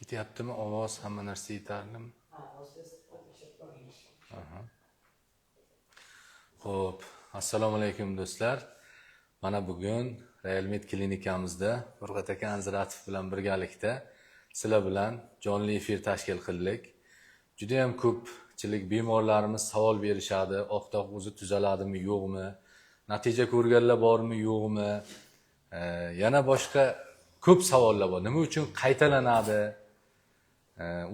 Ketyaptimi ovoz, hamma narsa yetarlimi? Ha, hozir o'tlashib ko'ringiz. Xo'p, assalomu alaykum, do'stlar. Mana bugun Realmed klinikamizda Furqat aka Anziratov bilan birgalikda sizlar bilan jonli efir tashkil qildik. Juda ham ko'pchilik bemorlarimiz savol berishadi: oq dog' o'zi tuzaladimi, yo'qmi? Natija ko'rganlar bormi, yo'qmi? Yana boshqa ko'p savollar bor. Nima uchun qaytalanadi?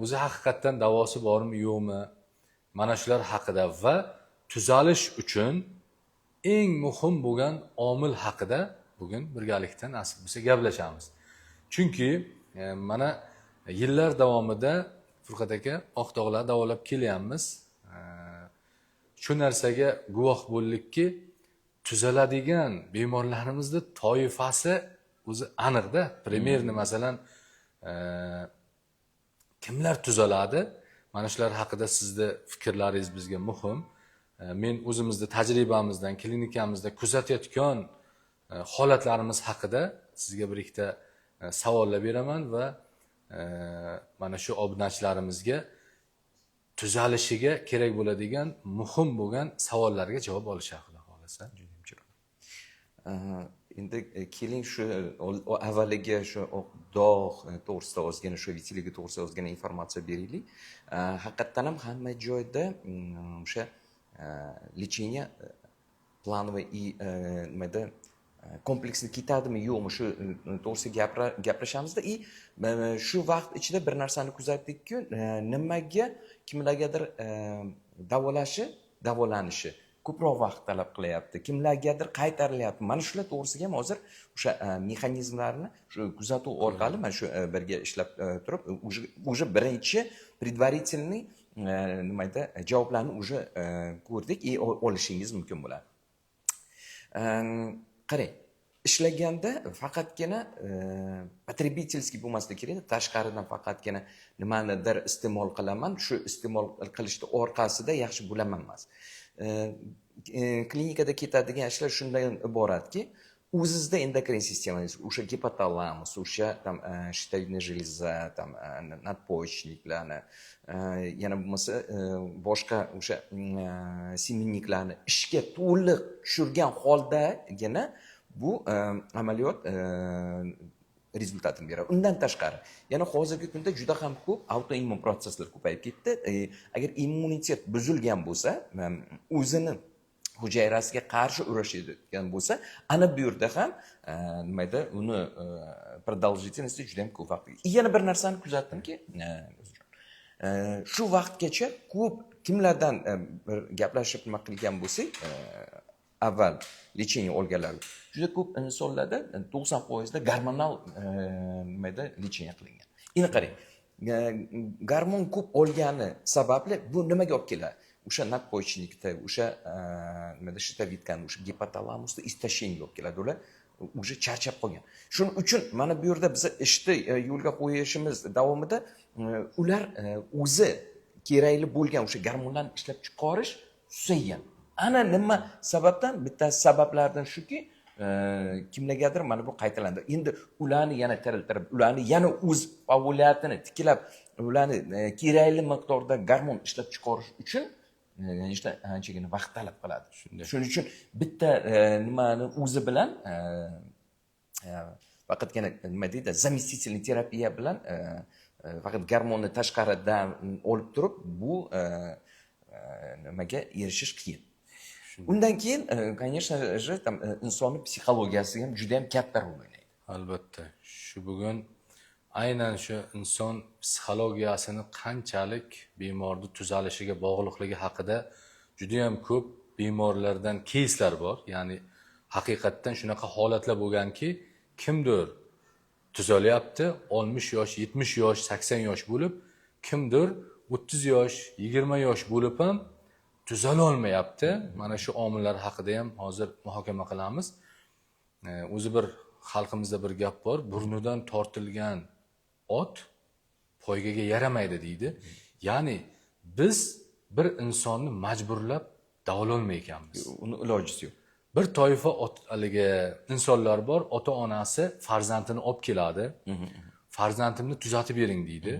O'zi haqiqatdan davosi bormi, yo'qmi? Mana shular haqida va tuzalish uchun eng muhim bo'lgan omil haqida bugun birgalikda, nasib bo'lsa, gaplashamiz. Chunki mana yillar davomida, Furqat aka, oq dog'larni davolab kelyapmiz. Shu narsaga guvoh bo'ldikki, tuzaladigan bemorlarimizni toifasi o'zi aniqda. Примерно, masalan, kimlar tuzaladi? Mana shular haqida sizni fikrlaringiz bizga muhim. Men o'zimizni tajribamizdan, klinikamizda kuzatayotgan holatlarimiz haqida sizga bir ikkita savollar beraman va mana shu obunachilarimizga tuzalishiga kerak bo'ladigan muhim bo'lgan savollarga javob olishadi, xudo xohlasa. Judayam chiroyli. Endi keling, shu avvaliga shu oq dog' to'g'risida ozgina, shu vitiligo to'g'risida ozgina informatsiya beraylik. Haqiqatdan ham hamma joyda o'sha лечение плановый и nimada kompleksli ketadimi, yo'qmi, shu to'g'risida gaplashamizda. И shu vaqt ichida bir narsani kuzatdikku, nimaga kimlargadir davolashi, davolanishi ko'proq vaqt talab qilyapti, kimlargadir qaytarilyapti, mana shular to'g'risiga ham hozir o'sha mexanizmlarni shu kuzatuv orqali, mana shu birga ishlab turib, уже birinchi предварительный nima edi, javoblarni уже ko'rdik и olishingiz mumkin bo'ladi. Qarang, ishlaganda faqatgina потребительский bo'lmasligi kerak, tashqaridan faqatgina nimanidir iste'mol qilaman, shu iste'mol qilishni orqasida yaxshi bo'laman emas. Klinikada ketadigan ishlar shundan iboratki, o'zizda endokrin sistemangiz, o'sha gipotalamus, o'sha там щитовидная железа, там надпочечник larni, yana bo'lmasa boshqa o'sha семенник larni ishga to'liq tushirgan holdagina bu amaliyot результат ini beradi. Undan tashqari, yana hozirgi kunda juda ham ko'p autoimmun protsesslar ko'payib ketdi. Agar immunitet buzilgan bo'lsa, o'zini hujayrasiga qarshi urashadigan bo'lsa, ana bu yerda ham nima edi, uni продолжительности juda ham ko'p vaqt. Yana bir narsani kuzatdimki, shu vaqtgacha ko'p kimlardan bir gaplashib nima qilgan bo'lsak, avval лечение olganlar, juda ko'p insonlarda, 90%da gormonal nima edi, лечение qilingan. Endi qarang, gormon ko'p olgani sababli bu nimaga olib keladi? O'sha надпочечник da, o'sha nimada, щитовидка ni, o'sha gipotalamusda истощение ga olib keladi. Ular уже charchab qolgan. Shuning uchun mana bu yerda biz ishni yo'lga qo'yishimiz davomida ular o'zi kerakli bo'lgan o'sha gormonlarni ishlab chiqarish susaygan. Ana nima sababdan? Bittasi sabablardan shuki, kimlargadir mana bu qaytalandi. Endi ularni yana tiriltirib, ularni yana o'z faoliyatini tiklab, ularni kerakli miqdorda gormon ishlab chiqarish uchun, конечно, anchagina vaqt talab qiladi. Shuning uchun bitta nimani o'zi bilan, faqatgina, nima deydi, заместительный terapiya bilan, faqat gormonni tashqaridan olib turib, bu nimaga erishish qiyin. Undan keyin, конечно же, там insonni psixologiyasi ham juda ham katta rol o'ynaydi. Albatta, shu bugun aynan shu inson psixologiyasini qanchalik bemorni tuzalishiga bog'liqligi haqida judayam ko'p bemorlardan keyslar bor. Ya'ni haqiqatdan shunaqa holatlar bo'lganki, kimdir tuzalyapti 60 yosh, 70 yosh, 80 yosh bo'lib, kimdir 30 yosh, 20 yosh bo'lib ham tuzalolmayapti. Mana shu omillar haqida ham hozir muhokama qilamiz. O'zi bir xalqimizda bir gap bor: burnidan tortilgan ot poygaga yaramaydi, deydi. Ya'ni biz bir insonni majburlab davololmay ekanmiz. Uni ilojisi yo'q. Bir toifa haligi insonlar bor, ota onasi farzandini olib keladi. Farzandimni tuzatib bering deydi.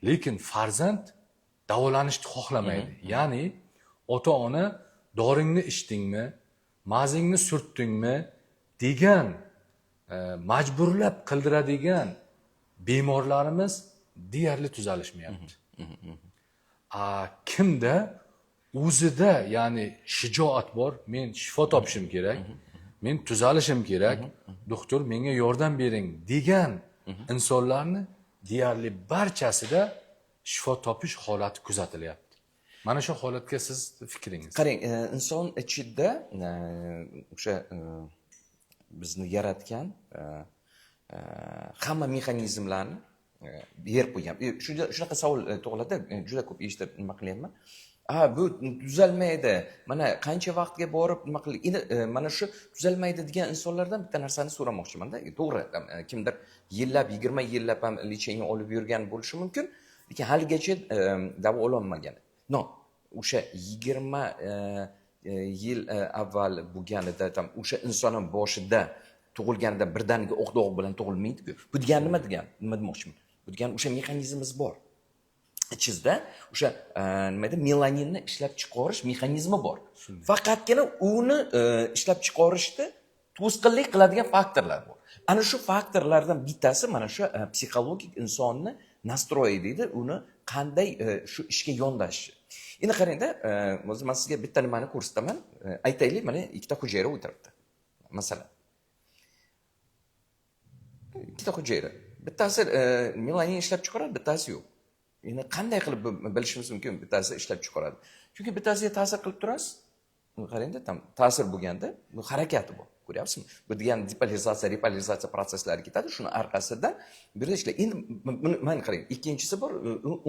Lekin farzand davolanishni xohlamaydi. Ya'ni ota ona doringni ichdingmi, mazingni surtdingmi degan majburlab qildiradigan bemorlarimiz deyarli tuzalishmayapti. A kimda o'zida, ya'ni shijoat bor, men shifo topishim kerak, men tuzalishim kerak, doktor menga yordam bering degan insonlarni deyarli barchasida shifo topish holati kuzatilyapti. Mana shu holatga siz fikringiz? Qarang, inson ichida o'sha bizni yaratgan hamma mexanizmlarni berib qo'ygan. Shunaqa savol tug'iladi, juda ko'p eshitib nima qilyapman. A, bu tuzalmaydi. Mana qancha vaqtga borib nima qildik? Endi mana shu tuzalmaydi degan insonlardan bitta narsani so'ramoqchimanda. To'g'ri, kimdir yillab, 20 yillab ham лечение olib yurgan bo'lishi mumkin, lekin haligacha davo ololmagan. Но, o'sha 20 yil avval bo'lganida, там o'sha inson ham boshida tug'ilganida birdaniga oq dog' bilan tug'ilmaydi-ku. Bu degani nima degani? Nima demoqchiman? Bu degani o'sha mexanizmimiz bor. Ichizda o'sha nima deydi, melaninni ishlab chiqarish mexanizmi bor. Faqatgina uni ishlab chiqarishda to'sqinlik qiladigan faktorlar bor. Ana shu faktorlardan bittasi mana shu psixologik insonni настрой i deydi, uni qanday shu ishga yondashishi. Endi qarangda, hozir man sizga bitta nimani ko'rsataman. Aytaylik, mana ikkita hujayra o'tiribdi. Masalan, ikkita hujayra. Bittasi melanin ishlab chiqaradi, bittasi yo'q. Endi qanday qilib bilishimiz mumkin bittasi ishlab chiqaradi? Chunki bittasiga ta'sir qilib turasiz. Qarangda, там ta'sir bo'lganda bu harakati bor. Ko'ryapsizmi? Bu degani depolarizatsiya, repolarizatsiya prosesslari ketadi. Shuni orqasidan bir ishlar. Endi buni mana qarang, ikkinchisi bor,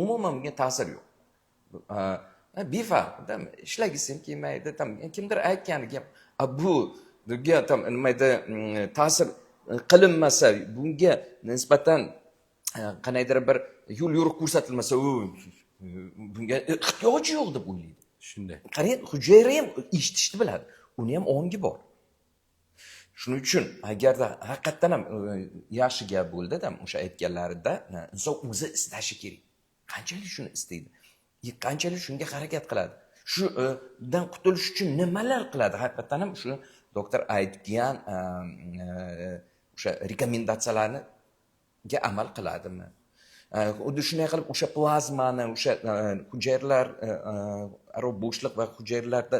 umuman bunga ta'sir yo'q. Befarq, ishlagisi ham kelmaydi, там kimdir aytganiga, a bu там nima edi, ta'sir qilinmasa, bunga nisbatan qandaydir bir yo'l yo'riq ko'rsatilmasa, u bunga ehtiyoji yo'q deb o'ylaydi. Shunday. Qarang, hujayra ham eshitishni biladi, uni ham ongi bor. Shuning uchun agarda haqiqatdan ham yaxshi gap bo'ldi, o'sha aytganlarida inson o'zi istashi kerak. Qanchalik shuni istaydi, qanchalik shunga harakat qiladi, shundan qutulish uchun nimalar qiladi? Haqiqatdan ham shu doktor aytgan o'sha rekomendatsiyalarga amal qiladimi? Xuddi shunday qilib o'sha plazmani, o'sha hujayralar aro bo'shliq va hujayralarda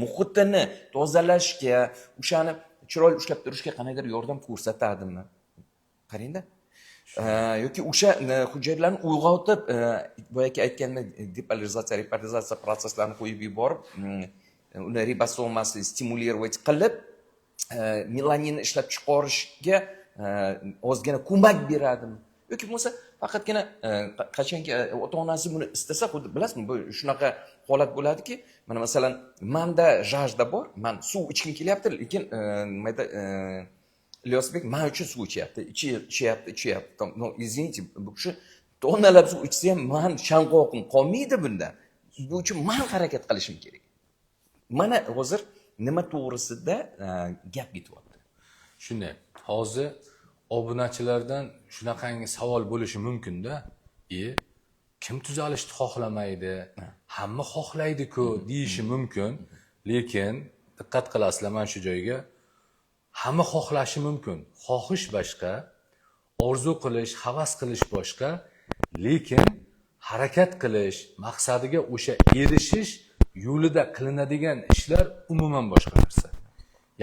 muhitini tozalashga, o'shani chiroyli ushlab turishga qandaydir yordam ko'rsatadimi? Qarangda, yoki o'sha hujayralarni uyg'otib, boyagi aytgandek depolarizatsiya, repolarizatsiya prosesslarini qo'yib yuborib, uni ribosomasi стимулировать qilib, melaninni ishlab chiqarishga ozgina ko'mak beradimi? Yoki bo'lmasa faqatgina qachonki ota onasi buni istasa, xuddi bilasizmi, bu shunaqa holat bo'ladiki, mana masalan, manda жажда bor, man suv ichgim kelyapti, lekin nimada Ilyosbek man uchun suv ichyapti, ichyapti, ichyapti. Ну, извините, bu kishi tonnalab suv ichsa ham man chanqog'im qolmaydi bundan. Bu uchun man harakat qilishim kerak. Mana hozir nima to'g'risida gap ketyapti. Shunday. Hozir obunachilardan shunaqangi savol bo'lishi mumkinda. Kim tuzalishni xohlamaydi? Hamma xohlaydi-ku deyishi mumkin. Lekin diqqat qilasizlar mana shu joyga. Hamma xohlashi mumkin. Xohish boshqa, orzu qilish, havas qilish boshqa, lekin harakat qilish, maqsadiga o'sha erishish yo'lida qilinadigan ishlar umuman boshqa narsa.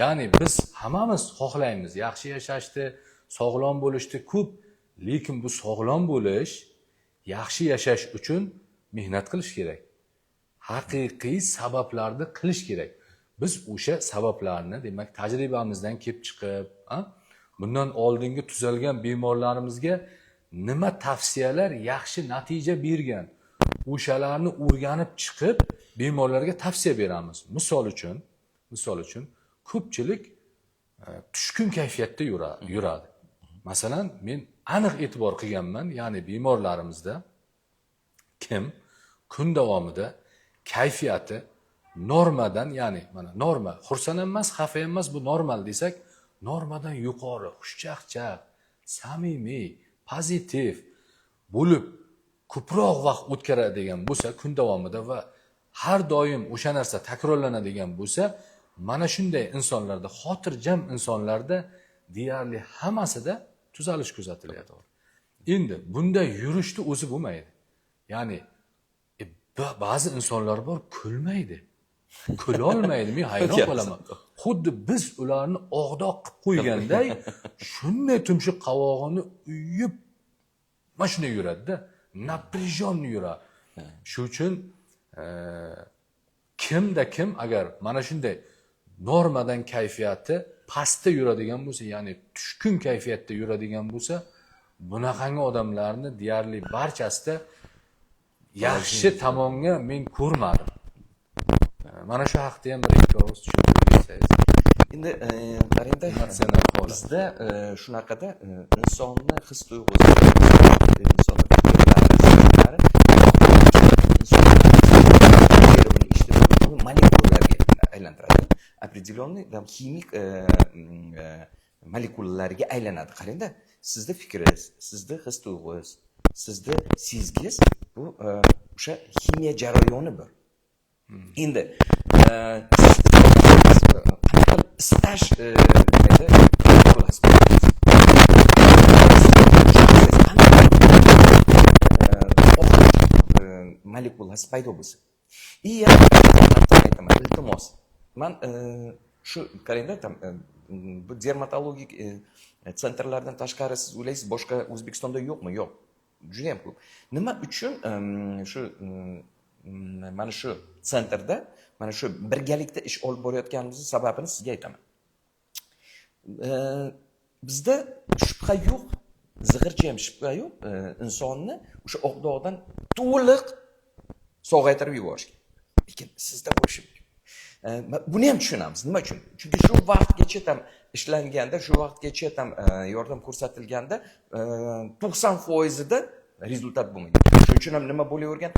Ya'ni biz hammamiz xohlaymiz yaxshi yashashni, sog'lom bo'lishni ko'p, lekin bu sog'lom bo'lish, yaxshi yashash uchun mehnat qilish kerak. Haqiqiy sabablarni qilish kerak. Biz o'sha sabablarni, demak, tajribamizdan kelib chiqib, bundan oldingi tuzalgan bemorlarimizga nima tavsiyalar yaxshi natija bergan, o'shalarni o'rganib chiqib bemorlarga tavsiya beramiz. Misol uchun ko'pchilik tushkun kayfiyatda yuradi. Masalan, men aniq e'tibor qilganman, ya'ni bemorlarimizda kim kun davomida kayfiyati normadan, ya'ni mana norma, xursand emas, xafa emas, bu normal desak, normadan yuqori, xushchaqchaq, samimiy, pozitiv bo'lib ko'proq vaqt o'tkazadigan bo'lsa kun davomida va har doim o'sha narsa takrorlanadigan bo'lsa, mana shunday insonlarda, xotirjam insonlarda deyarli hammasida tuzalish kuzatilyapti. Endi bunday yurishni o'zi bo'lmaydi. Ya'ni ba'zi insonlar bor, kulmaydi, kulolmaydi. Men hayron qolaman. Xuddi biz ularni og'doq qilib qo'yganday, shunday tumshuq qovog'ini uyib mana shunday yuradida, напряженный yuradi. Shu uchun kimda kim agar mana shunday normadan kayfiyati pastda yuradigan bo'lsa, ya'ni tushkun kayfiyatda yuradigan bo'lsa, bunaqangi odamlarni deyarli barchasida yaxshi tomonga men ko'rmadim. Mana shu haqda ham bir ikki og'iz tushuntirib bersangiz. Endi qarangda, Emotsional holat. Bizda shunaqada insonni his tuyg'usi, insonni fikrlari, sezimlari, inson eshitib, uni molekulalarga aylantiradi. Определенный там ximik molekulalarga aylanadi. Qarangda, sizni fikringiz, sizni his tuyg'ungiz, sizni sezgingiz bu o'sha ximiya jarayoni bir. Endi siz qanaqa istash nima edi, qilasiz? Qanaqa molekulasi paydo bo'lsa. И yana aytaman, iltimos. Man shu qarangda, там bu dermatologik центр lardan tashqari siz o'ylaysiz, boshqa O'zbekistonda yo'qmi? Yo'q. Juda ham ko'p. Nima uchun shu mana shu центр da mana shu birgalikda ish olib borayotganimizni sababini sizga aytaman. Bizda shubha yo'q, zig'ircha ham shubha yo'q, insonni o'sha oq dog'dan to'liq sog'aytirib yuborishga. Lekin sizda bo'lishi mumkin. Buni ham tushunamiz. Nima uchun? Chunki shu vaqtgacha tam ishlanganda, shu vaqtgacha tam yordam ko'rsatilganda 90 foizida результат bo'lmagan. Shuning uchun ham nima bo'lavergan?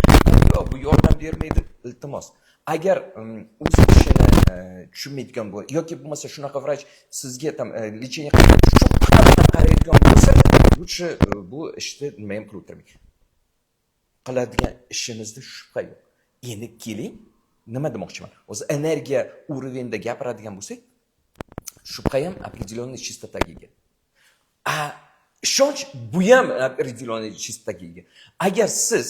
Yo'q, bu yordam bermaydi, iltimos. Agar o'z ishini tushunmaydigan yoki bo'lmasa shunaqa vrach sizga там лечение shubha bilan qaraydigan bo'lsa, лучше bu ishni nima ham qilib o'tirmang. Qiladigan ishimizda shubha yo'q. Endi keling, nima demoqchiman? O'zi energiya уровень da gapiradigan bo'lsak, shubha ham определенный чистота ga ega. A ishonch bu ham определенный чистота ga ega. Agar siz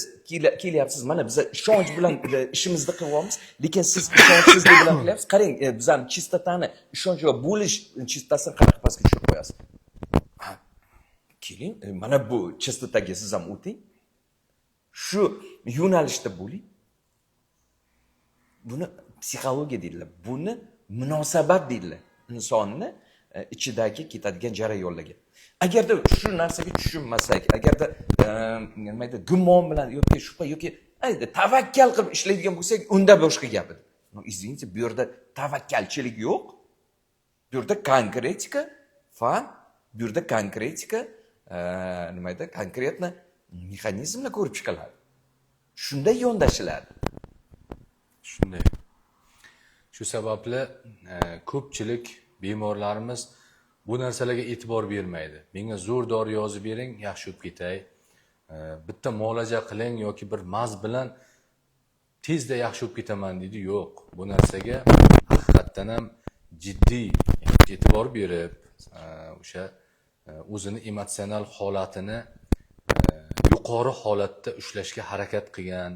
kelyapsiz, mana biza ishonch bilan ishimizni qilyapmiz, lekin siz ishonchsizlik bilan qilyapsiz. Qarang, bizani чистота ni, ishonch va bo'lish чистота sini qanaqa pastga tushirib qo'yasiz? Ha, keling, mana bu чистота ga siz ham o'ting. Shu yo'nalishda bo'ling. Buni psixologiya deydilar. Buni munosabat deydilar. Insonni ichidagi ketadigan jarayonlarga. Agarda shu narsaga tushunmasak, agarda nima deydi, gumon bilan yoki shubha yoki tavakkal qilib ishlaydigan bo'lsak, unda boshqa gap edi. Но, извините, bu yerda tavakkalchilik yo'q. Bu yerda konkretika, fan, bu yerda konkretika, nima edi, конкретно mexanizmlar ko'rib chiqiladi. Shunda yondashiladi. Shunday. Shu sababli ko'pchilik bemorlarimiz bu narsalarga e'tibor bermaydi. Menga zo'r dori yozib bering, yaxshi bo'lib ketay. Bitta muolaja qiling yoki bir мазь bilan tezda yaxshi bo'lib ketaman deydi. Yo'q, bu narsaga haqiqatdan ham jiddiy e'tibor berib, o'sha o'zini emotsional holatini yuqori holatda ushlashga harakat qilgan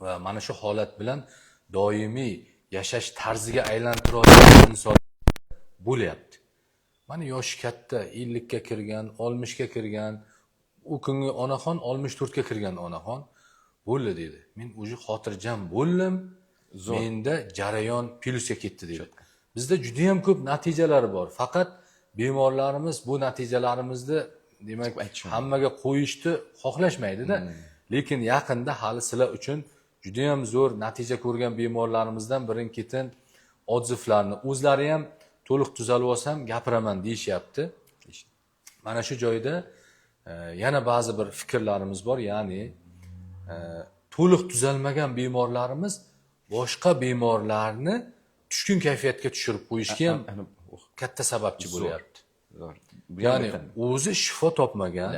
va mana shu holat bilan doimiy yashash tarziga aylantirayotgan inson bo'lyapti. Mana yoshi katta, 50 ga kirgan, 60 ga kirgan, u kungi onaxon, 64 ga kirgan onaxon bo'ldi dedi. Men уже xotirjam bo'ldim. Menda jarayon plyusga ketdi dedi. Bizda juda ham ko'p natijalar bor. Faqat bemorlarimiz bu natijalarimizni, demak, Aytishmaydi. hammaga qo'yishni xohlashmaydida. Lekin yaqinda hali sizlar uchun juda ham zo'r natija ko'rgan bemorlarimizdan birin ketin отзыв larni, o'zlari ham to'liq tuzalib olsam gapiraman deyishyapti. Mana shu joyda yana ba'zi bir fikrlarimiz bor, ya'ni to'liq tuzalmagan bemorlarimiz boshqa bemorlarni tushkun kayfiyatga tushirib qo'yishga ham Ana, oh, katta sababchi Zo'r. bo'lyapti. Zo'r. Bu ham Ya'ni bitta. o'zi shifo topmagan,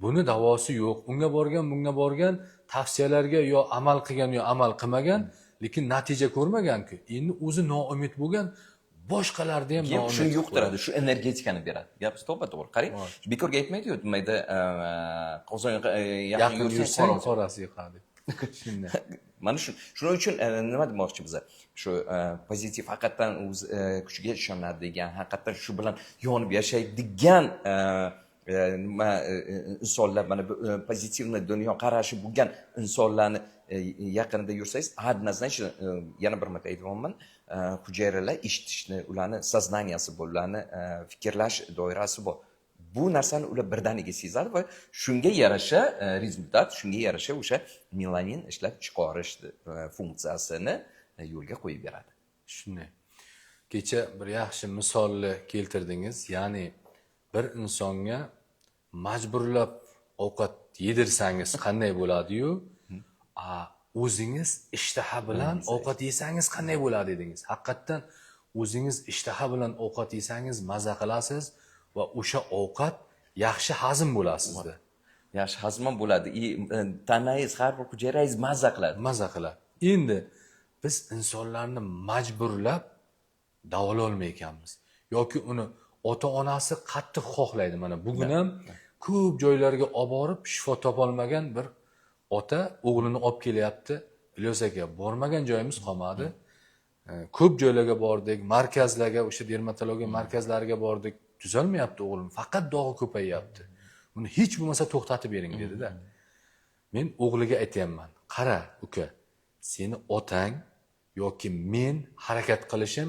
buni davosi yo'q, unga borgan, bunga borgan, tavsiyalarga yo amal qilgan, yo amal qilmagan, lekin natija ko'rmaganku. Endi o'zi noumid bo'lgan, boshqalarni ham Keyin noumid shuni qilib yuqtiradi, shu energetikani beradi. Gap to'ppa to'g'ri. Qarang, bekorga aytmaydi-yu, nimayda qozonga yaqin Yaqin yursang yursang qorasi. qorasi yuqadi. Shunday. Mana shu, shuning uchun nima demoqchi biza? Shu pozitiv, haqiqatdan o'z kuchiga ishonadigan, haqiqatdan shu bilan yonib yashaydigan nima insonlar, mana bu позитивный dunyo qarashi bo'lgan insonlarni yaqinida yursangiz, однозначно, yana bir marta aytyapman, hujayralar eshitishni, ularni сознания si bor, ularni fikrlash doirasi bor. Bu narsani ular birdaniga sezadi va shunga yarasha результат, shunga yarasha o'sha melanin ishlab chiqarish funksiyasini yo'lga qo'yib beradi. Shunday. Kecha bir yaxshi misolni keltirdingiz, ya'ni bir insonga majburlab ovqat yedirsangiz qanday bo'ladi-yu, o'zingiz ishtaha bilan ovqat yesangiz qanday bo'ladi dedingiz. Haqiqatdan o'zingiz ishtaha bilan ovqat yesangiz maza qilasiz va o'sha ovqat yaxshi hazm bo'ladi sizda. Yaxshi hazm ham bo'ladi. И tanangiz, har bir hujayrangiz maza qiladi. Maza qiladi. Endi biz insonlarni majburlab davolay ekanmiz yoki uni ota-onasi qattiq xohlaydi. Mana bugun ham ko'p joylarga olib borib shifo topolmagan bir ota o'g'lini olib kelyapti. Ilyos aka, bormagan joyimiz qolmadi. Ko'p joylarga bordik, markazlarga, o'sha dermatologiya markazlariga bordik. Tuzalmayapti o'g'lim, faqat dog'i ko'payyapti. Buni hech bo'lmasa to'xtatib bering dedi-da. Men o'g'liga aytyapman, qara uka, seni otang yoki men harakat qilishim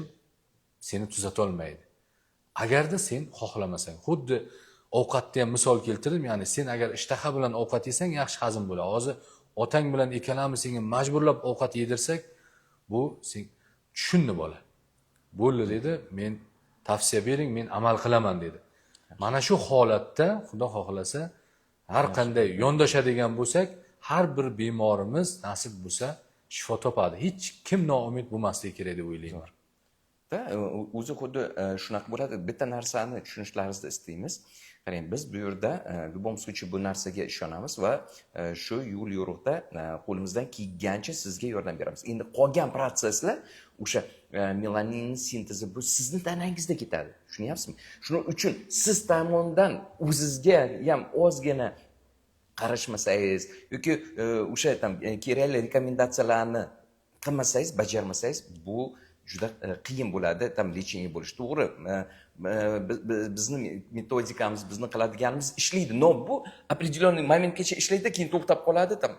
seni tuzatolmaydi. Agarda sen xohlamasang, xuddi ovqatni ham misol keltirdim, ya'ni sen agar ishtaha bilan ovqat yesang yaxshi hazm bo'ladi. Hozir otang bilan ikkalamiz senga majburlab ovqat yedirsak, bu sen tushundi bola. Bo'ldi dedi, men tavsiya bering, men amal qilaman dedi. Mana shu holatda Xudo xohlasa har qanday yondashadigan bo'lsak, har bir bemorimiz nasib bo'lsa shifo topadi. Hech kim noumid bo'lmasligi kerak deb o'ylayman. Da, o'zi xuddi shunaqa bo'ladi. Bitta narsani tushunishlaringizni istaymiz. Qarang, biz bu yerda в любом случае bu narsaga ishonamiz va shu yo'l yo'riqda qo'limizdan kelgancha sizga yordam beramiz. Endi qolgan protsesslar, o'sha melanin sintezi, bu sizni tanangizda ketadi. Tushunyapsizmi? Shuning uchun siz tomondan o'zizga ham ozgina qarashmasangiz yoki o'sha там kerakli rekomendatsiyalarni qilmasangiz, bajarmasangiz, bu juda qiyin bo'ladi там лечение bo'lish. To'g'ri, bizni metodikamiz, bizni qiladiganimiz ishlaydi, но bu определенный momentgacha ishlaydi, keyin to'xtab qoladi, там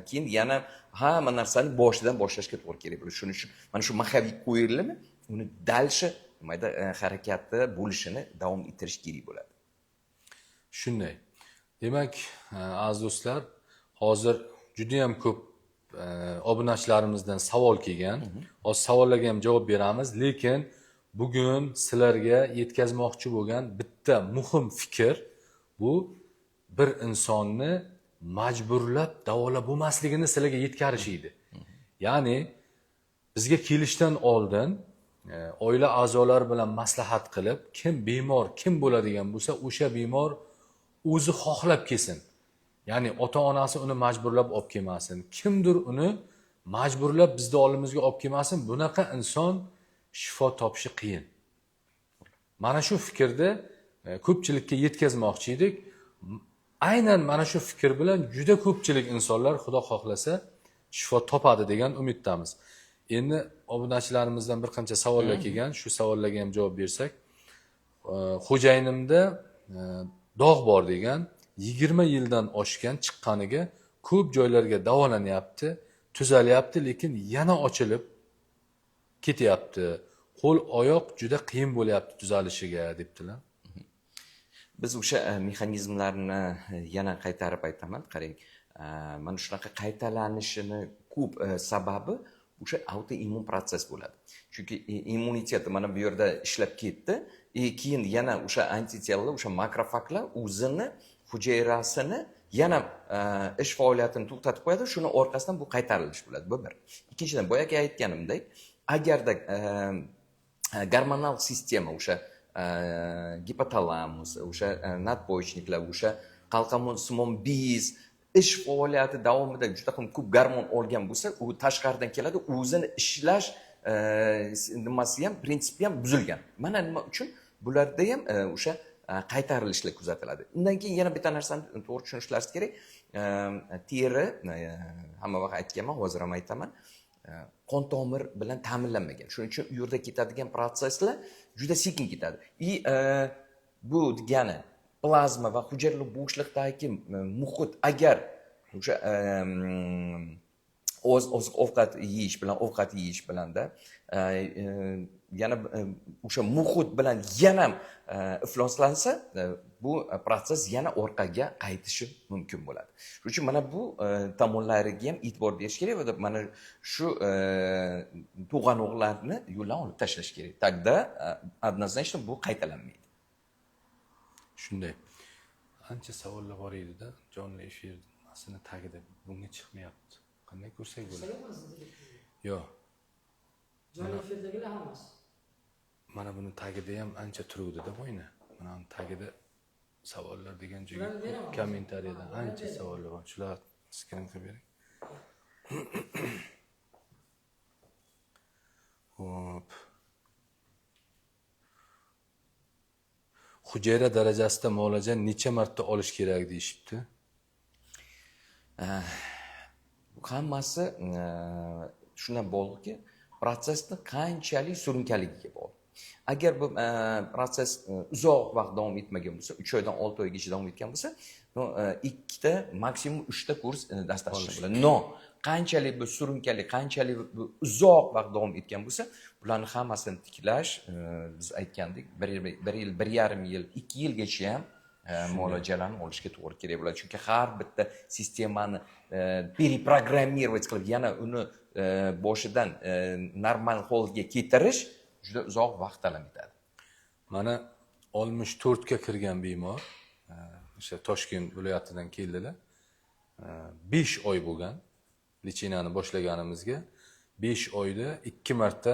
keyin yana hamma narsani boshidan boshlashga to'g'ri kerak bo'ladi. Shuning uchun mana shu маховик qo'yildimi, uni дальше nimayda harakatda bo'lishini davom ettirish kerak bo'ladi. Shunday. Demak, aziz do'stlar, hozir juda ham ko'p obunachilarimizdan savol kelgan. Hozir savollarga ham javob beramiz, lekin bugun sizlarga yetkazmoqchi bo'lgan bitta muhim fikr bu bir insonni majburlab davolab bo'lmasligini sizlarga yetkarish edi. Ya'ni bizga kelishdan oldin oila a'zolari bilan maslahat qilib, kim bemor, kim bo'ladigan bo'lsa, o'sha bemor o'zi xohlab kelsin. Ya'ni ota-onasi uni majburlab olib kelmasin. Kimdir uni majburlab bizni oldimizga olib kelmasin. Bunaqa inson shifo topishi qiyin. Mana shu fikrni ko'pchilikka yetkazmoqchi edik. Aynan mana shu fikr bilan juda ko'pchilik insonlar Xudo xohlasa shifo topadi degan umiddamiz. Endi obunachilarimizdan bir qancha savollar kelgan, shu savollarga ham javob bersak. Xo'jayinimda dog' bor degan, 20 yildan oshgan chiqqaniga ko'p joylarga davolanyapti, tuzalyapti, lekin yana ochilib ketyapti. Qo'l oyoq juda qiyin bo'lyapti tuzalishiga debdilar. Biz o'sha mexanizmlarni yana qaytarib aytaman. Qarang, mana shunaqa qaytalanishini ko'p sababi o'sha autoimmun protsess bo'ladi. Chunki immunitet mana bu yerda ishlab ketdi, keyin yana o'sha антитела lar, o'sha makrofaglar o'zini hujayrasini yana ish faoliyatini to'xtatib qo'yadi, shuni orqasidan bu qaytarilish bo'ladi. Bu bir. Ikkinchidan, boyagi aytganimdek, agarda gormonal sistema o'sha Gipotalamus, o'sha надпочечник lar, o'sha qalqonsimon bez ish faoliyati davomida juda ham ko'p gormon olgan bo'lsa, u tashqaridan keladi, o'zini ishlash nimasi ham, prinsipi ham buzilgan. Mana nima uchun bularda ham o'sha qaytarilishlar kuzatiladi. Undan keyin yana bitta narsani to'g'ri tushunishlaringiz kerak. Teri, hamma vaqt aytganman, hozir ham aytaman, qon tomir bilan ta'minlanmagan. Shuning uchun u yerda ketadigan protsesslar juda sekin ketadi. И bu degani plazma va hujayrali bo'shliqdagi muhit agar o'sha oziq ovqat yeyish bilanda yana o'sha muhit bilan yana ifloslansa, bu protsess yana orqaga qaytishi mumkin bo'ladi. Shuning uchun mana bu tomonlariga ham e'tibor berish kerak va mana shu to'g'anoqlarni yo'ldan olib tashlash kerak. Тогда однозначно bu qaytalanmaydi. Shunday. Ancha savollar bor edi-da, jonli efirmasini tagida bunga chiqmayapti. Qanday ko'rsak bo'ladi? Yo'q. Jonli efirdagilar hammasi. Mana buni tagida ham ancha turuvdi-da bo'yni. Mana buni tagida savollar degan joyga kommentariyadan ancha savollar bor. Shular skrin qilib bering. Xo'p. Hujayra darajasida muolaja necha marta olish kerak deyishibdi. Hammasi shundan bog'liqki, protsessni qanchalik surunkaligiga bog'liq. Agar bu protsess uzoq vaqt davom etmagan bo'lsa, 3 oydan 6 oygacha davom etgan bo'lsa, 2 ta, maksimum 3 ta kurs достаточно bo'ladi. No, qanchalik bu surunkali, qanchalik bu uzoq vaqt davom etgan bo'lsa, bularni hammasini tiklash, biz aytgandik, 1 yil, 1,5 yil, 2 yilgacha ham muolajalarni olishga to'g'ri kerak bo'ladi. Chunki har bitta sistemani перепрограммировать qilib, yana uni boshidan normal holga keltirish juda uzoq vaqt talab etadi. Mana 64 ga kirgan bemor, o'sha Toshkent viloyatidan keldilar. 5 oy bo'lgan lecheniyani boshlaganimizga, 5 oyda 2 marta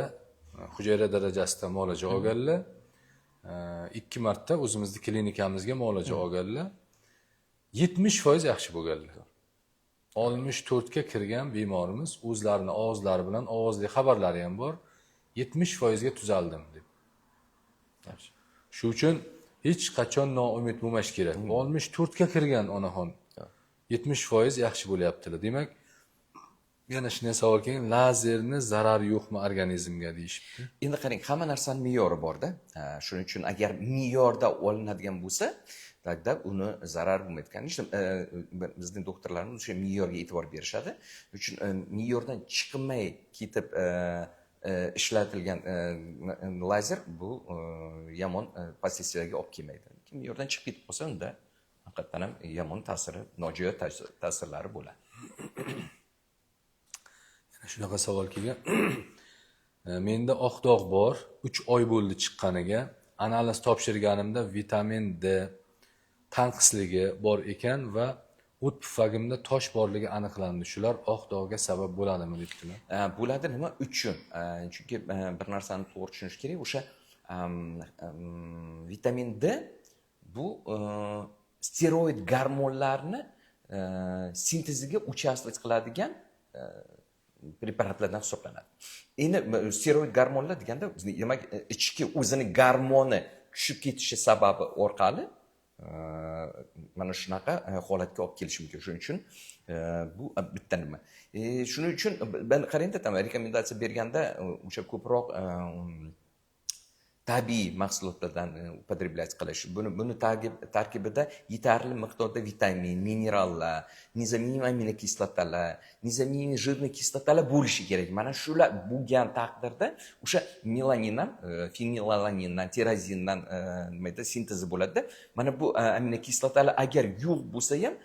hujayra darajasida muolaja olganlar. 2 marta o'zimizni klinikamizga muolaja olganlar. 70% yaxshi bo'lganlar. 64 ga kirgan bemorimiz o'zlarini ovozlari bilan ovozli xabarlari ham bor. 70% ga tuzaldim deb. Yaxshi. Shu uchun hech qachon noumid bo'lmash kerak. 64 ga kirgan onaxon 70% yaxshi bo'lyaptilar. Demak, yana shunday savol kelgan, lazerni zarari yo'qmi organizmga deyishibdi. Endi qarang, hamma narsani me'yori bor-da. Shuning uchun agar me'yorda olinadigan bo'lsa, тогда uni zarar bo'lmaydi. Конечно, bizning doktorlarimiz o'sha me'yorga e'tibor berishadi. Shuning uchun me'yordan chiqmay ketib ishlatilgan lazer bu yomon последствия ga olib kelmaydi. Lekin me'yordan chiqib ketib qolsa, unda haqiqatan ham yomon ta'siri, nojo'ya ta'sirlari bo'ladi. Shunaqa savol kelgan. Menda oq dog' bor, 3 oy bo'ldi chiqqaniga. Analiz topshirganimda vitamin D tanqisligi bor ekan va o't pufagimda tosh borligi aniqlandi. Shular oq dog'ga sabab bo'ladimi debdilar. Bo'ladi. Nima uchun? Chunki bir narsani to'g'ri tushunish kerak. O'sha vitamin D bu steroid gormonlarni sinteziga участвовать qiladigan preparatlardan hisoblanadi. Endi steroid gormonlar deganda demak ichki o'zini gormoni tushib ketishi sababi orqali mana shunaqa holatga olib kelishi mumkin. Shuning uchun bu bitta nima. Shuning uchun ben qarangda, tam rekomendatsiya berganda o'sha ko'proq tabiiy mahsulotlardan употреблять qilish. Buni tarkibida yetarli miqdorda vitamin, minerallar, незаменимый aminokislotalar, незаменимый жирный kislotalar bo'lishi kerak. Mana shular bo'lgan taqdirda o'sha melanin ham, fenilalanindan, tirozindan nima deydi, sintezi bo'ladi-da. Mana bu aminokislotalar agar yo'q bo'lsa ham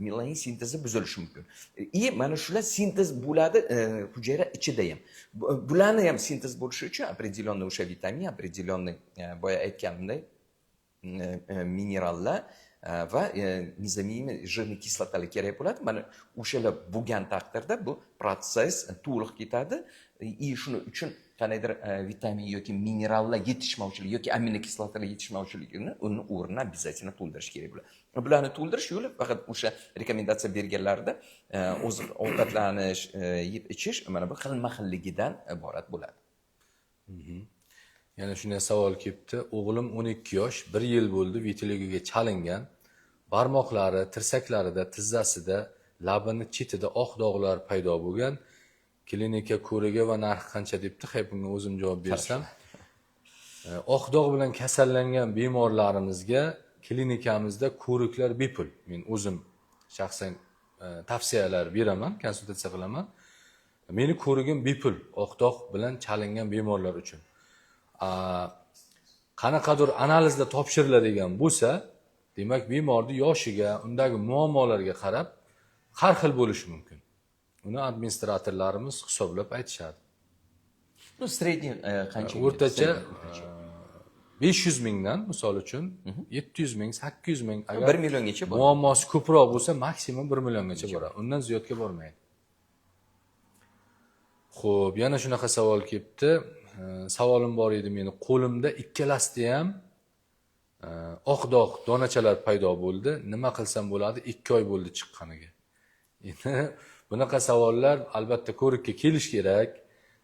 melanin sintezi buzilishi mumkin. И mana shular sintez bo'ladi hujayra ichida ham. Bularni ham sintez bo'lishi uchun определенный o'sha vitamin, определенный boya aytganimdek minerallar va незаменимый жирный kislotalar kerak bo'ladi. Mana o'shalar bo'lgan taqdirda bu protsess to'liq ketadi. И shuning uchun Qandaydir vitamin yoki minerallar yetishmovchiligi yoki aminokislotalar yetishmovchiligini uni o'rnini обязательно to'ldirish kerak bo'ladi. Bularni to'ldirish yo'li faqat o'sha rekomendatsiya berganlarida oziq ovqatlanish, yeb ichish, mana bu xilma xilligidan iborat bo'ladi. Yana shunday savol kelibdi. O'g'lim 12 yosh, bir yil bo'ldi vitiligoga chalingan. Barmoqlari, tirsaklarida, tizzasida, labini chetida oq dog'lar paydo bo'lgan. Klinika ko'rigi va narxi qancha debdi. Hay, bunga o'zim javob bersam. Oq dog' bilan kasallangan bemorlarimizga klinikamizda ko'riklar bepul. Men o'zim shaxsan tavsiyalar beraman, konsultatsiya qilaman. Meni ko'rigim bepul oq dog' bilan chalingan bemorlar uchun. Qanaqadir analizda topshiriladigan bo'lsa, demak, bemorni yoshiga, undagi muammolarga qarab har xil bo'lishi mumkin. Uni administratorlarimiz hisoblab aytishadi. Ну, средний qancha? O'rtacha O'rtacha. 500 mingdan, misol uchun, 700 ming, 800 ming, agar 1 milliongacha bor. muammosi ko'proq bo'lsa, maksimum 1 milliongacha boradi. Undan ziyodga bormaydi. Xo'p, yana shunaqa savol kelibdi. Savolim bor edi meni. Qo'limda ikkalasida ham oq dog' donachalar paydo bo'ldi. Nima qilsam bo'ladi? 2 oy bo'ldi chiqqaniga. Endi bunaqa savollar albatta ko'rikka kelish kerak,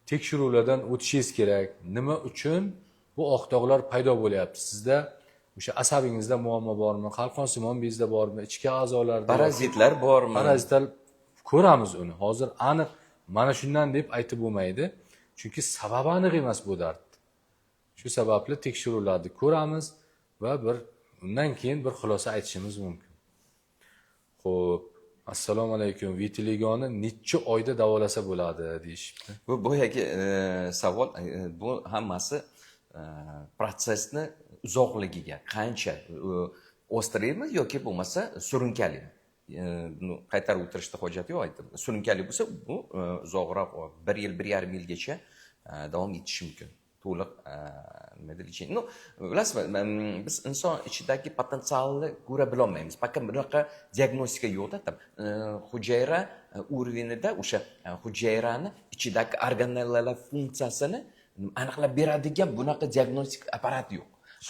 tekshiruvlardan o'tishingiz kerak. Nima uchun bu oq dog'lar paydo bo'lyapti? Sizda o'sha asabingizda muammo bormi, qalqonsimon bezda bormi, ichki a'zolarda Parazitlar bormi? Parazitlar ko'ramiz uni. Hozir aniq mana shundan deb aytib bo'lmaydi. Chunki sababi aniq emas bu dard. Shu sababli tekshiruvlarni ko'ramiz va bir undan keyin bir xulosa aytishimiz mumkin. Xo'p, assalomu alaykum. Vitiligoni necha oyda davolasa bo'ladi deyishibdi. Bu boyagi savol, bu hammasi protsessni uzoqligiga, qancha острый mi yoki bo'lmasa surunkali. Ну, qaytarib o'tirishni hojati yo'q, aytdim. Surunkali bo'lsa, bu uzoqroq, bir yil, 1,5 yilgacha davom etishi mumkin. To'liq nima deydi, лечение. Ну, bilasizmi, biz inson ichidagi potensialni ko'ra bilolmaymiz. Пока bunaqa diagnostika yo'qda, там hujayra уровень ida o'sha hujayrani ichidagi organellalar funksiyasini aniqlab beradigan bunaqa diagnostik apparat yo'q.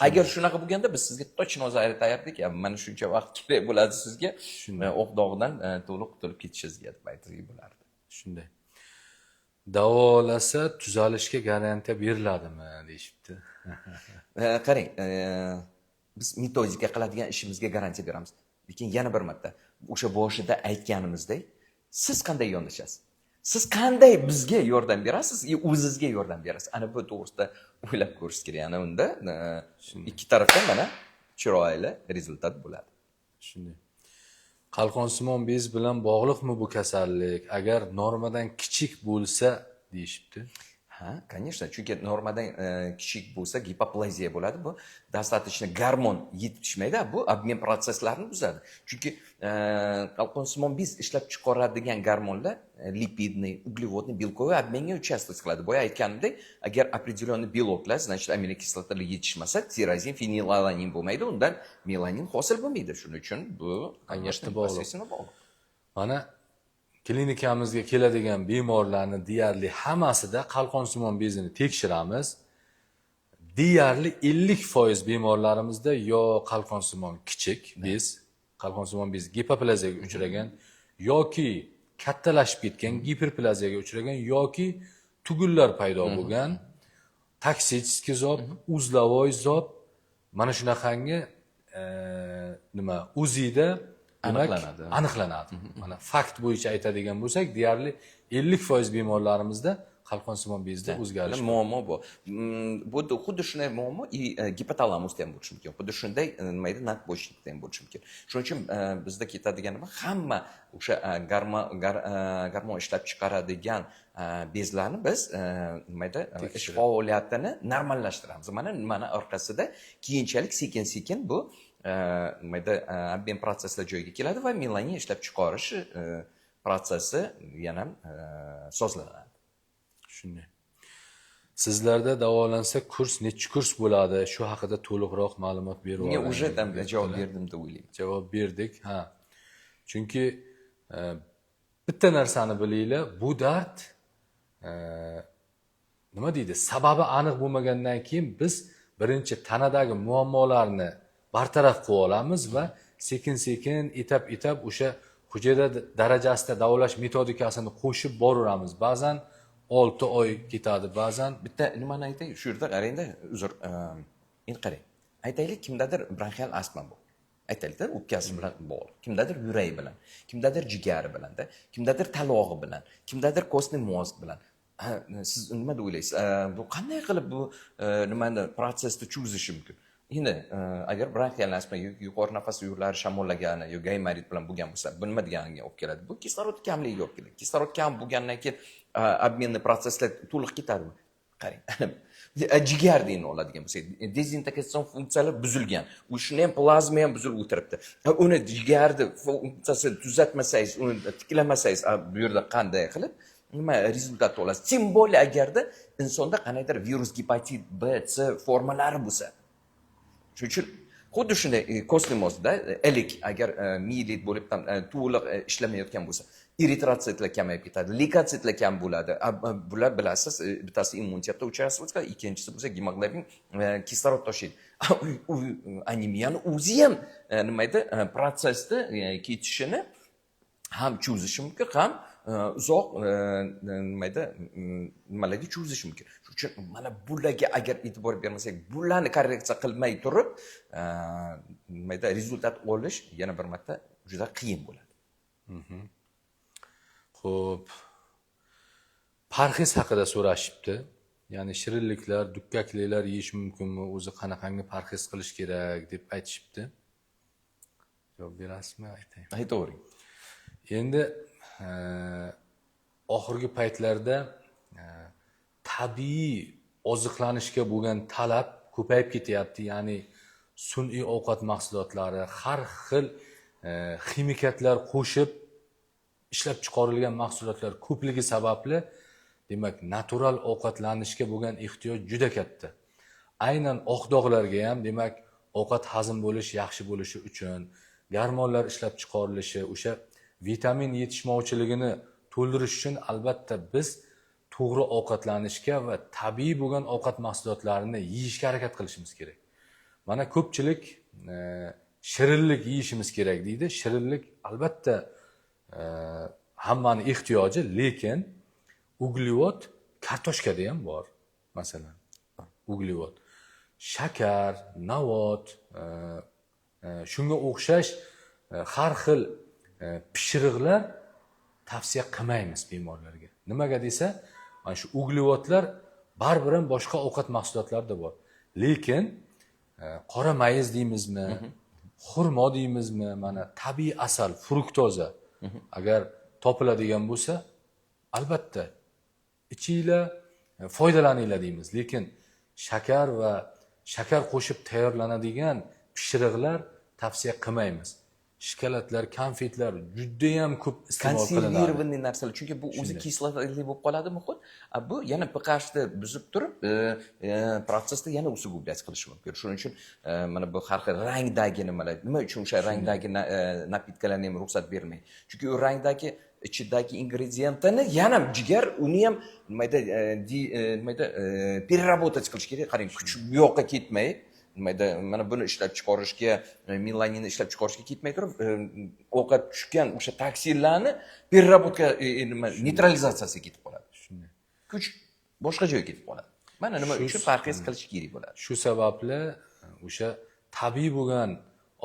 Agar shunaqa bo'lganda, biz sizga точно hozir aytardik, "Ya, mana shuncha vaqt kerak bo'ladi sizga oq dog'dan to'liq qutulib ketishingizga", deb aytsak bo'lardi. Shunday. Davolasa tuzalishga garantiya beriladimi deyishibdi. Qarang, biz metodika qiladigan ishimizga garantiya beramiz. Lekin yana bir marta o'sha boshida aytganimizdek, siz qanday yondashasiz? Siz qanday bizga yordam berasiz, и o'zizga yordam berasiz? Ana bu to'g'risida o'ylab ko'rish kerak. Ana unda ikki tarafdan mana chiroyli результат bo'ladi. Shunday. Qalqonsimon bez bilan bog'liqmi bu kasallik? Agar normadan kichik bo'lsa deyishibdi. Ha, конечно, chunki normadan kichik bo'lsa, gipoplaziya bo'ladi. Bu достаточно gormon yetishmaydi, bu обмен protsesslarini buzadi. Chunki qalqonsimon bez ishlab chiqaradigan gormonlar липидный, углеводный, белковый обмен ga участвовать qiladi. Boya aytganimdek, agar определенный beloklar, значит, aminokislotalar yetishmasa, tirozin, fenilalanin bo'lmaydi, undan melanin hosil bo'lmaydi. Shuning uchun bu, конечно, bog'liq. Непосредственно bog'liq. Mana klinikamizga keladigan bemorlarni deyarli hammasida qalqonsimon bezini tekshiramiz. Deyarli 50% bemorlarimizda yo qalqonsimon kichik bez, qalqonsimon bez gipoplaziyaga uchragan yoki kattalashib ketgan, giperplaziyaga uchragan yoki tugunlar paydo bo'lgan, токсический зоб, узловой зоб, mana shunaqangi nima УЗИda demak, Aniqlanadi. Aniqlanadi. Mana fakt bo'yicha aytadigan bo'lsak, deyarli 50% bemorlarimizda qalqonsimon bezda o'zgarish bor. Muammo bor. Bu xuddi shunday muammo и gipotalamusda ham bo'lishi mumkin, xuddi shunday nima edi, надпочечник da ham bo'lishi mumkin. Shuning uchun bizda ketadigan nima, hamma o'sha gormon ishlab chiqaradigan bezlarni biz nima edi, ish faoliyatini normallashtiramiz. Mana nimani orqasida keyinchalik sekin sekin bu nima edi, обмен protsesslar joyiga keladi va melanin ishlab chiqarish protsessi yana sozlanadi. Shunday. Sizlarda davolansa kurs nechi kurs bo'ladi? Shu haqida to'liqroq ma'lumot berib Bunga yuboring уже там javob debdilar. berdim deb o'ylayman. Javob berdik, ha. Chunki bitta narsani bilinglar, bu dard Nima deydi, sababi aniq bo'lmagandan keyin biz birinchi tanadagi muammolarni bartaraf qilib olamiz va sekin sekin, etap etap o'sha hujayra darajasida davolash metodikasini qo'shib boraveramiz. Ba'zan 6 oy ketadi, ba'zan Bitta nimani aytay shu yerda, qarangda, uzr, endi qarang, aytaylik, kimdadir bronxial astma bor, aytaylikda, o'pkasi bilan bog'liq, kimdadir yuragi bilan, kimdadir jigari bilanda, kimdadir talog'i bilan, kimdadir костный мозг bilan. Ha, siz nima deb o'ylaysiz, bu qanday qilib bu nimani, protsessni cho'zishi mumkin? Endi agar bronxial astma yoki yuqori nafas yo'llari shamollagani yo gaymorit bilan bo'lgan bo'lsa, bu nima deganiga olib keladi? Bu kislorod kamligiga olib keladi. Kislorod kam bo'lgandan keyin обменный protsesslar to'liq ketadimi? Qarang, jigarni endi oladigan bo'lsak, dezintoksitsion funksiyalar buzilgan, u shuni ham, plazma ham buzilib o'tiribdi. Uni jigarni funksiyasini tuzatmasangiz, uni tiklamasangiz, bu yerda qanday qilib nima результат olasiz? Тем более agarda insonda qandaydir virus, gepatit B, C formalari bo'lsa. Shuning uchun xuddi shunday костный мозг da ilik agar miyelit bo'lib tam to'liq ishlamayotgan bo'lsa, eritrotsitlar kamayib ketadi, leykotsitlar kam bo'ladi. Bular, bilasiz, bittasi immunitetda участвовать qiladi, ikkinchisi bo'lsa gemoglobin kislorod tashiydi. U anemiyani o'zi ham nima edi, protsessni ketishini ham cho'zishi mumkin, ham uzoq nima edi, nimalarga cho'zishi mumkin. Shuning uchun mana bularga agar e'tibor bermasak, bularni korreksiya qilmay turib, nima edi, результат olish yana bir marta juda qiyin bo'ladi. Xo'p. Parhez haqida so'rashibdi. Ya'ni shirinliklar, dukkaklilar yeyish mumkinmi? O'zi qanaqangi parhez qilish kerak deb aytishibdi. Javob berasizmi? Aytay. Aytavering. Endi oxirgi paytlarda tabiiy oziqlanishga bo'lgan talab ko'payib ketyapti. Ya'ni sun'iy ovqat mahsulotlari, har xil ximikatlar qo'shib ishlab chiqarilgan mahsulotlar ko'pligi sababli, demak, natural ovqatlanishga bo'lgan ehtiyoj juda katta. Aynan oq dog'larga ham, demak, ovqat hazm bo'lish yaxshi bo'lishi uchun gormonlar ishlab chiqarilishi, o'sha vitamin yetishmovchiligini to'ldirish uchun albatta biz to'g'ri ovqatlanishga va tabiiy bo'lgan ovqat mahsulotlarini yeyishga harakat qilishimiz kerak. Mana ko'pchilik shirinlik yeyishimiz kerak deydi. Shirinlik albatta hammani ehtiyoji, lekin uglevod kartoshkada ham bor, masalan. Uglevod, shakar, navot, shunga o'xshash har xil pishiriqlar tavsiya qilmaymiz bemorlarga. Nimaga desa, mana shu uglevodlar baribir ham boshqa ovqat mahsulotlarida bor. Lekin qora mayiz deymizmi, xurmo deymizmi, mana tabiiy asal, fruktoza agar topiladigan bo'lsa, albatta ichinglar, foydalaninglar deymiz. Lekin shakar va shakar qo'shib tayyorlanadigan pishiriqlar tavsiya qilmaymiz. Shokoladlar, konfetlar judayam ko'p iste'mol qilinadi. Консервированный narsalar, chunki bu o'zi kislotali bo'lib qoladi muhit. Bu yana pHni buzib turib, protsessni yana усугублять qilishi mumkin. Shuning uchun mana bu har xil rangdagi nimalar, nima uchun o'sha rangdagi напитка larni ham ruxsat bermaydi? Chunki u rangdagi ichidagi ingrediyentini yana jigar uni ham nima edi, nima edi, переработать qilish kerak. Qarang, kuch bu yoqqa ketmay, nima edi, mana buni ishlab chiqarishga, melaninni ishlab chiqarishga ketmay turib, ovqat tushgan o'sha toksinlarni переработка, nima, neytralizatsiyasiga ketib qoladi. Shunday. Kuch boshqa joyga ketib qoladi. Mana nima uchun parhez qilish kerak bo'ladi. Shu sababli o'sha tabiiy bo'lgan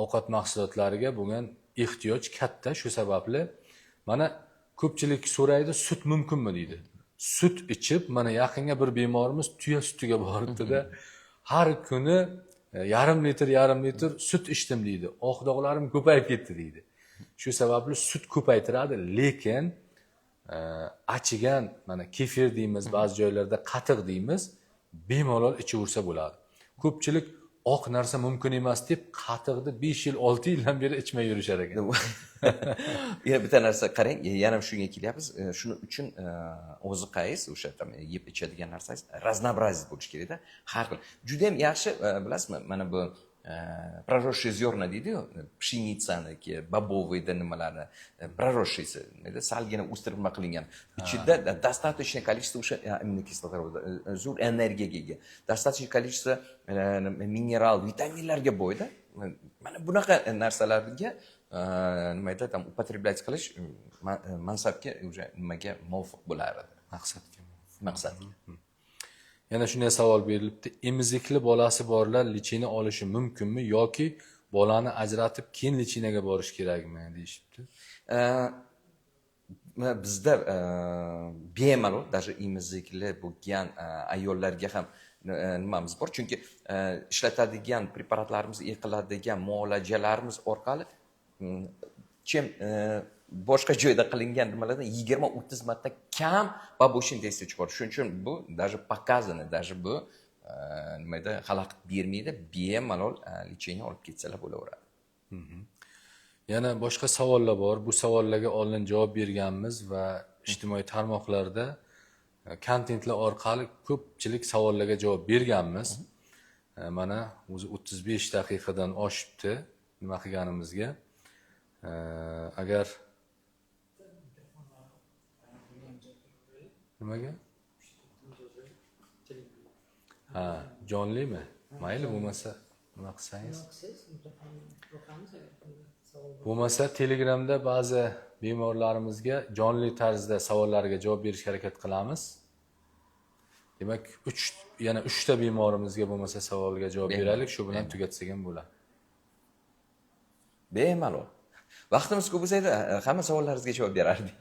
ovqat mahsulotlariga bo'lgan ehtiyoj katta. Shu sababli mana ko'pchilik so'raydi, sut mumkinmi deydi. Sut ichib, mana yaqinga bir bemorimiz tuya sutiga boribdida, har kuni yarim litr, yarim litr sut ichdim deydi. Oq dog'larim ko'payib ketdi deydi. Shu sababli sut ko'paytiradi, lekin achigan, mana kefir deymiz, ba'zi joylarda qatiq deymiz, bemalol ichaversa bo'ladi. Ko'pchilik oq narsa mumkin emas deb qatiqni 5 yil, 6 yildan beri ichmay yurishar ekan. Yana bitta narsa, qarang, yana shunga kelyapmiz. Shuning uchun oziqangiz, o'sha tam yeb ichadigan narsangiz разнообразие bo'lishi kerakda, har xil. Juda ham yaxshi, bilasizmi, mana bu Проросшие зерна deydi-yu, пшеница niki, бобовый da nimalarni, проросшийsi, salgina o'stirib nima qilingan. Ichida достаточное количество o'sha aminokislotalar, zo'r energiyaga ega. Достаточное количество mineral, vitaminlarga boyda. Mana bunaqa narsalarga nima aytadi, там употреблять qilish mansabga уже nimaga muvofiq bo'lar edi. Maqsadga. Maqsadga. Yana shunday savol berilibdi. Emizikli bolasi borlar лечение olishi mumkinmi yoki bolani ajratib keyin лечение ga borish kerakmi deyishibdi. Bizda bemalol даже emizikli bo'lgan ayollarga ham nimamiz bor, chunki ishlatadigan preparatlarimiz, qiladigan muolajalarimiz orqali чем boshqa joyda qilingan nimalardan 20-30 marta kam побочный действие chiqadi. Shuning uchun bu даже показано, даже bu nima edi, xalaqit bermaydi, bemalol лечение olib ketsalar bo'laveradi. Yana boshqa savollar bor. Bu savollarga oldin javob berganmiz va ijtimoiy tarmoqlarda kontentlar orqali ko'pchilik savollarga javob berganmiz. Mana o'zi 35 daqiqadan oshibdi nima qilganimizga. Agar nimaga? Ha, jonlimi? Mayli, bo'lmasa nima qilsangiz. Bo'lmasa Telegramda ba'zi bemorlarimizga jonli tarzda savollarga javob berishga harakat qilamiz. Demak, yana 3 ta bemorimizga bo'lmasa savolga javob beraylik, shu bilan tugatsak ham bo'ladi. Bemalol. Vaqtimiz ko'p bo'lsa edi, hamma savollaringizga javob berardik.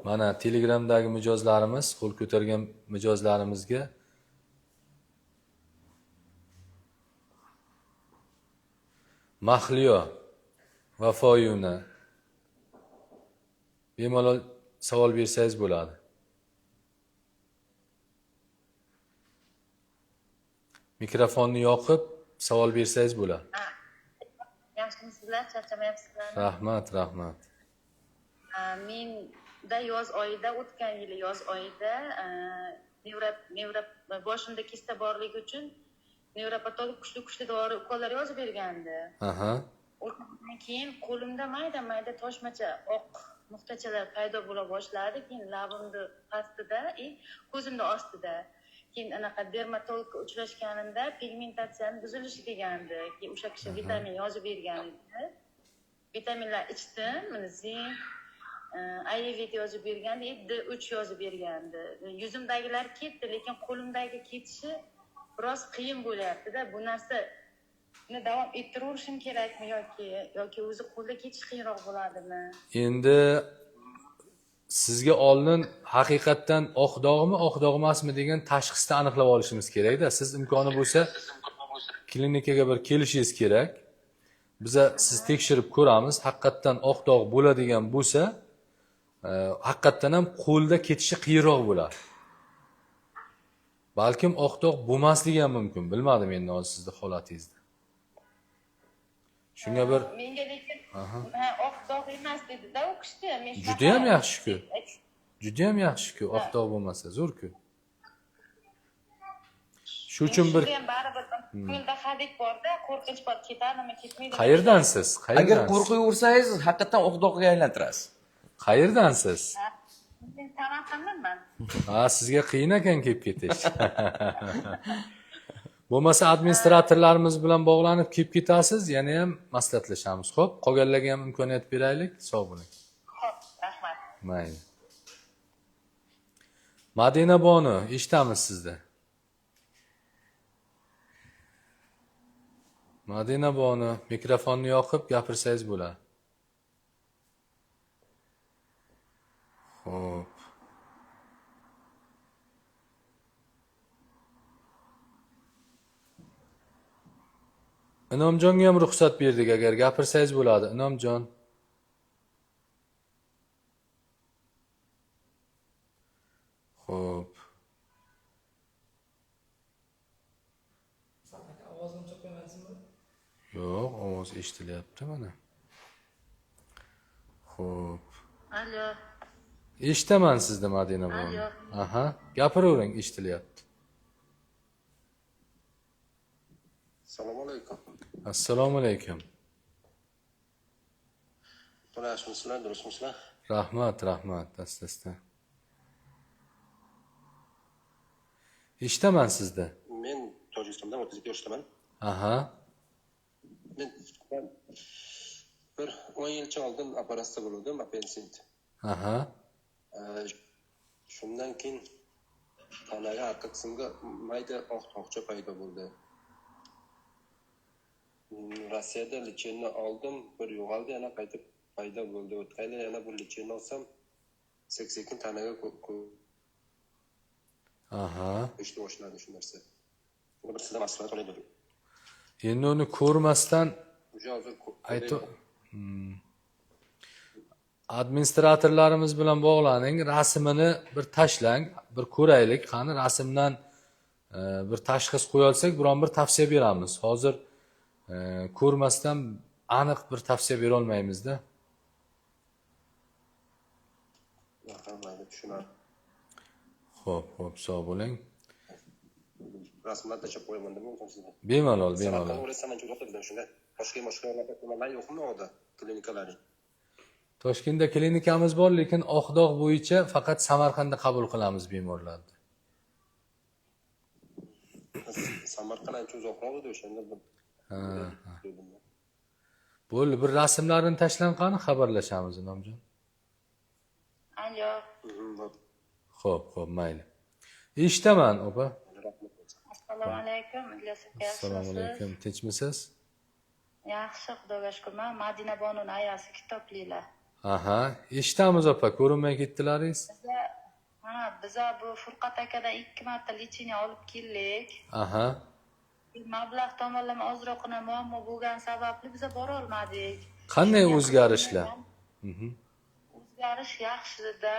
Mana Telegramdagi mijozlarimiz, qo'l ko'targan mijozlarimizga Mahliyo Vafoyevna bemalol savol bersangiz bo'ladi. Mikrofonni yoqib savol bersangiz bo'ladi. Yaxshimisizlar, charchamayapsizlarmi? Rahmat, rahmat. Menda yoz oyida, o'tgan yili yoz oyida boshimda kista borligi uchun nevropatolog kuchli dori ukollar yozib bergandi. O'shandan keyin qo'limda mayda-mayda toshmacha oq nuqtachalar paydo bo'la boshladi. Keyin labimni pastida, ko'zimni ostida. Keyin anaqa dermatologga uchrashganimda pigmentatsiyani buzilishi degandi. Keyin o'sha kishi vitamin yozib bergan edi. Vitaminlar ichdim, mana zink, Ayevit yozib bergandi, D3 yozib bergandi. Yuzimdagilar ketdi, lekin qo'limdagi ketishi biroz qiyin bo'lyapti-da. Bu narsani davom ettiraverishim kerakmi yoki o'zi qo'lda ketish qiyinroq bo'ladimi? Endi sizga oldin haqiqatdan oq dog'mi, oq dog' emasmi degan tashxisni aniqlab olishimiz kerak-da. Siz imkoni bo'lsa klinikaga bir kelishingiz kerak. Biza siz tekshirib ko'ramiz, haqiqatdan oq dog' bo'ladigan bo'lsa, haqiqatdan ham qo'lda ketishi qiyinroq bo'ladi. Balkim oq dog' bo'lmasligi ham mumkin. Bilmadim endi hozir sizni holatingizda. Shunga bir menga lekin oq dog' emas dedi-da u kishi. Men juda ham yaxshi-ku. Juda ham yaxshi-ku, oq dog' bo'lmasa, zo'r-ku. Shu uchun bir baribir ko'ngilda hadik bor-da, qo'rqinch bor, ketadimi, ketmaydimi? Qayerdansiz? Agar qo'rqaversangiz, haqiqatan oq dog'ga aylantirasiz. Qayerdansiz? Men Samarqanddanman. Ha, sizga qiyin ekan kelib ketish. Bo'lmasa administratorlarimiz bilan bog'lanib kelib ketasiz, yana ham maslahatlashamiz. Xo'p, qolganlarga ham imkoniyat beraylik. Sog' bo'ling. Xo'p, rahmat. Mayli. Madina bonu, eshitamiz sizni. Madina bonu, mikrofonni yoqib gapirsangiz bo'ladi. Xo'p. Inomjonga ham ruxsat berdik, agar gapirsangiz bo'ladi. Inomjon. Xo'p. Ovozim chiqmayaptimi? Yo'q, ovoz eshitilyapti mana. Xo'p. Alo. Eshitaman sizni, Madina bonu. Alo. Aha, gapiravering, eshitilyapti. Assalomu alaykum. Assalomu alaykum. Yaxshimisizlar, durustmisizlar? Rahmat, rahmat, asta-asta. Eshitaman sizni. Men Tojikistondan, 32 yoshdaman. Aha. Men bir 10 yilcha oldin operatsiya bo'ldim, appendisit. Aha. Shundan keyin tanaga, arqa qismga mayda oq tog'cha paydo bo'ldi. Rossiyada lecheniya oldim, bir yo'qoldi, yana qaytib paydo bo'ldi. O'tgan yil yana bir lecheniya olsam, sekin tanaga Aha. ko'chdi boshladi shu narsa. Buni bir sizdan maslahat olay dedim. Endi uni ko'rmasdan administratorlarimiz bilan bog'laning, rasmini bir tashlang, bir ko'raylik, qani rasmdan bir tashxis qo'ya olsak, biron bir tavsiya beramiz. Hozir ko'rmasdan aniq bir tavsiya bera olmaymizda. Xo'p, xo'p, sog' bo'ling. Rasmlar tashlab qo'yaman deb o'zim sizga. Bemalol, bemalol. Toshkent Toshkentda klinikamiz bor, lekin oq dog' bo'yicha faqat Samarqandda qabul qilamiz bemorlarni. Samarqand ancha uzoqroq edi o'shanda. Bo'ldi, bir rasmlarini tashlang qani, xabarlashamiz Inomjon. Alo. Xo'p, xo'p, mayli. Eshitaman, opa. Assalomu alaykum, Ilyos aka. Assalomu alaykum. Tinchmisiz? Yaxshi, Xudoga shukr. Men Madina Bonuning ayasi, kitoblilar. Aha, eshitamiz opa, ko'rinmay ketdilaringiz. Biza bu Furqat akadan 2 marta lecheniya olib keldik. Aha. Mablag' tomonlama ozroqgina muammo bo'lgani sababli biza bora olmadik. Qanday o'zgarishlar? O'zgarish yaxshida,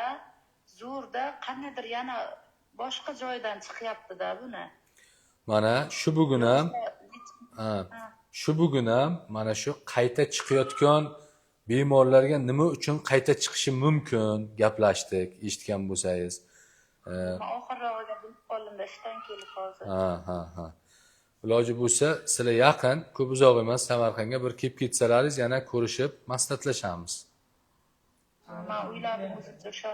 zo'rda, qandaydir yana boshqa joydan chiqyapti-da buni. Mana shu bugun ham, shu bugun ham mana shu qayta chiqayotgan bemorlarga nima uchun qayta chiqishi mumkin gaplashdik, eshitgan bo'lsangiz. Oxirrog'iga bilib qoldimda, ishdan kelib hozir. Ha. Iloji bo'lsa, sizlar yaqin, ko'p uzoq emas, Samarqandga bir kelib ketsalaringiz, yana ko'rishib maslahatlashamiz. Men o'yladim o'zimcha o'sha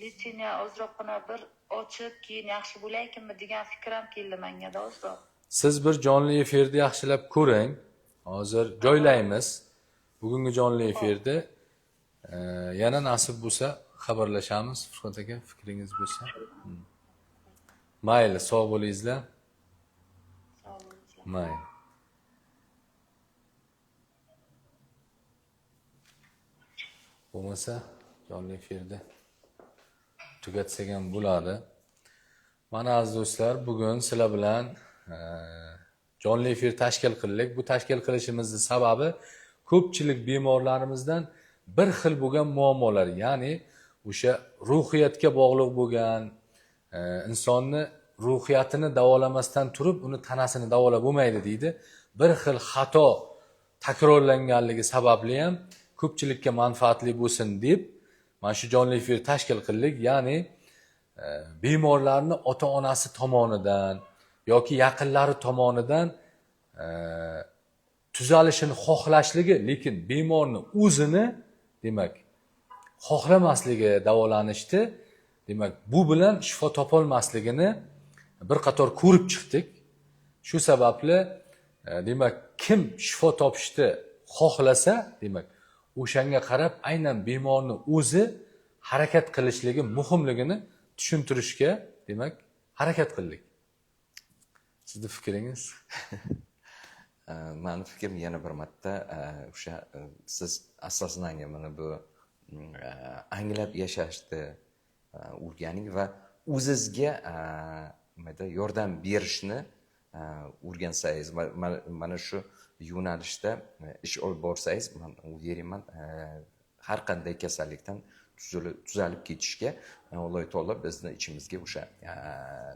lecheniya ozroqgina bir ochib, keyin yaxshi bo'laykinmi degan fikr ham keldi menga-da ozroq. Siz bir jonli efirni yaxshilab ko'ring. Hozir joylaymiz. Bugungi jonli efirda yana nasib bo'lsa xabarlashamiz. Furqat aka, fikringiz bo'lsa. Mayli, sog' bo'lingizlar. Sog' bo'lingizlar. Mayli. Bo'lmasa jonli efirda tugatsak ham bo'ladi. Mana aziz do'stlar, bugun sizlar bilan jonli efir tashkil qildik. Bu tashkil qilishimizning sababi ko'pchilik bemorlarimizdan bir xil bo'lgan muammolar, ya'ni o'sha ruhiyatga bog'liq bo'lgan, insonni ruhiyatini davolamasdan turib uni tanasini davolab bo'lmaydi deydi. Bir xil xato takrorlanganligi sababli ham ko'pchilikka manfaatli bo'lsin deb mana shu jonli efir tashkil qildik. Ya'ni bemorlarni ota-onasi tomonidan yoki yaqinlari tomonidan tuzalishini xohlashligi, lekin bemorni o'zini demak xohlamasligi davolanishdi, demak bu bilan shifo topolmasligini bir qator ko'rib chiqdik. Shu sababli demak kim shifo topishni xohlasa, demak o'shanga qarab aynan bemorni o'zi harakat qilishligi muhimligini tushuntirishga demak harakat qildik. Sizni fikringiz? Mani fikrim yana bir marta o'sha siz asosan mana bu anglab yashashni o'rganing va o'zizga nimada yordam berishni o'rgansangiz, mana shu yo'nalishda ish olib borsangiz, man o'ylayman har qanday kasallikdan tuzalib ketishga Alloh taolo bizni ichimizga o'sha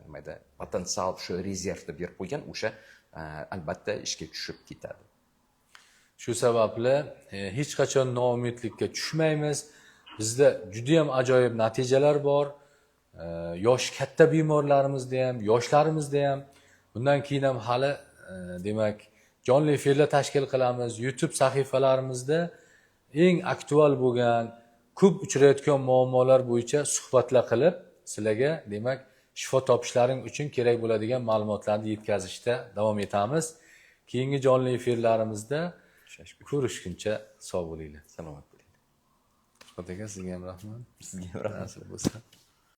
nimada potensial, o'sha rezervni berib qo'ygan, o'sha albatta ishga tushib ketadi. Shu sababli hech qachon noumidlikka tushmaymiz. Bizda judayam ajoyib natijalar bor. Yoshi katta bemorlarimizda ham, yoshlarimizda ham. Bundan keyin ham hali demak jonli efirlar tashkil qilamiz. YouTube sahifalarimizda eng aktual bo'lgan, ko'p uchrayotgan muammolar bo'yicha suhbatlar qilib, sizlarga demak shifo topishlaring uchun kerak bo'ladigan ma'lumotlarni yetkazishda davom etamiz. Keyingi jonli efirlarimizda ko'rishguncha sog' bo'linglar. Salomat bo'ling. Shuhrat aka, sizga ham rahmat. Sizga ham rahmat. Nasib bo'lsa.